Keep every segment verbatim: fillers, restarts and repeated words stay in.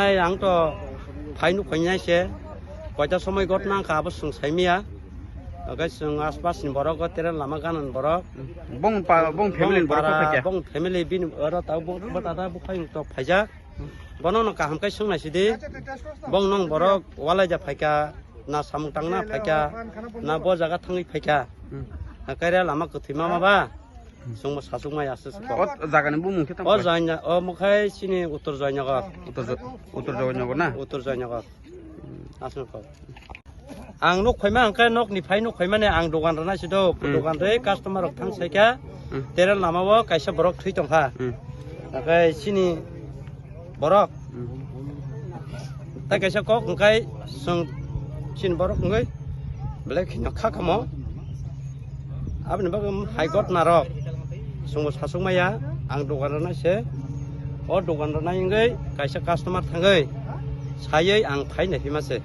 Ang to phai nuk khainai se, koita somoi ghotna wngkha abo chwng saimiya. Oke chwng aspas ni borok o tere lama gana ni borok. Bong pa, bong family ni borok para, phai kha. Bong family bini oro tau bong bata da bukhai tok phaijak. Bono no kaham kai swngnai sidi. Bong nong borok walai ja phaikha, na samung tangna phaikha, na bo jaga thangwi phaikha. Hmm. Kaira lama kwthwi mama ba. Chwngbo sachukmai aswk se kok. O jagani bumung khe tamo? O Joyna-, o mokhai chini Uttor Joynagar. Uttor Jo-, Uttor Joynagar na? Uttor Joynagar. Aswk kok. Ang nuk khaima hwnkhe nokni phai nuk khaimani ang dogan rwna si do. Hmm. Dogan rwi customer rok thang saikha. Hmm. Teral lama o kaisa borok thwi tongkha. Hmm. Hwnkhe chini borok. Hmm. Tai kaisa kok hwnkhe chwng chini borok hwnkhe belai kheno kha kamo. Aboni bagwi hai ghotna rok chwngbo sachukmaya, ang dogan rwnai se. O dogan rwnai wngwi kaisa customer thangwi saiwi ang phai nai phima se.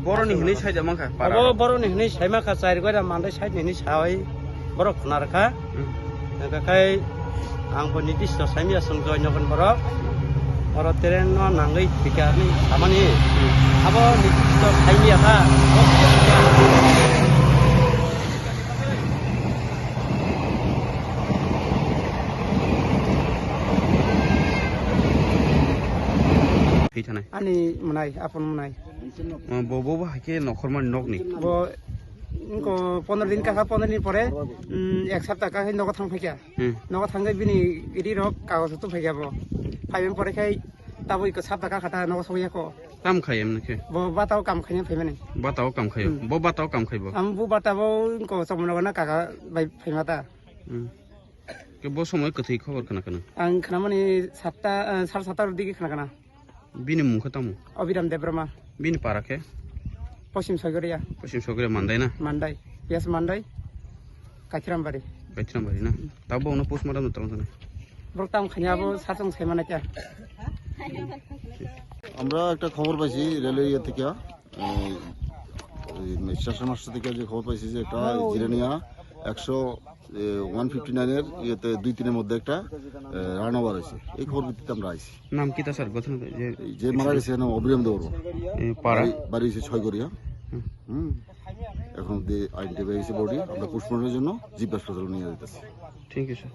Boroni hinwi saida mankha, para Abo rok. Boroni hinwi saima kha, chari gora mandai side ni hinwi sai borok khna rwkha. Hmm. Hwnkhe khai ang bo nitisto saimya chwng Joynagar borok. Oro train no nangwi thwikha hinwi samani. Hmm. Abo nitisto saimya kha. Thwi thanai. Ani mwnai, apon mwnai. Bo, bo, bo hai khe nokhormani nokni. Bo, wngko pondro din kakha, pondro din pore, mm, ek sapta kakha nogo thang phaikha. Hmm. Nogo thangwi bini ri rok kagoj tu phaikha bo. Phaiben pore khai tabuk iko sapta kakha ta nogo sogya ko. Kam khai emne khe? Bo batao kam khaina phaimani. Batao kam khaio. Hmm. Bo batao kam khai bo? Am bo batao wngko chomno gana kaka bai phaima ta. Hmm. Ke bo somoi kwthwi khobor khna khna? Ang khnamani satta, eh, sar satta rok digi khna khna. Bini mung khe tamo? Abhiram Debbarma. Bini para khe? Poschim Soigoria. Poschim Soigoria Mandai na? Mandai. Yes, Mandai. Kaithirambari. Kaithirambari na? Tabo ono postmortem no tamo thani. Borok tamo khani abo sachung saimana kya? আমরা একটা খবর পাইছি রেলওয়ে ইয়ে থেকে, এই, এই station master থেকে যে খবর পাইছি যে একটা জিরানিয়া একশো, এ, ওয়ান ফিফটি নাইনের ইয়েতে দুই তিনের মধ্যে একটা, এ, রান ওভার হয়েছে। এই খবর ভিত্তিতে আমরা আইছি। নাম কিতা স্যার? ঘটনা যে এই যে মারা গেছে এর নাম অবিরাম দেওয়ার। এ, পাড়া? বাড়ি, বাড়ি হচ্ছে ছয়গড়িয়া। হুম। হুম। এখন দিয়ে আইডেন্টিফাই হয়েছে বডি, আমরা পোস্টমর্টমের জন্য জিপ হাসপাতালে নিয়ে যেতেছি। ঠিক আছে।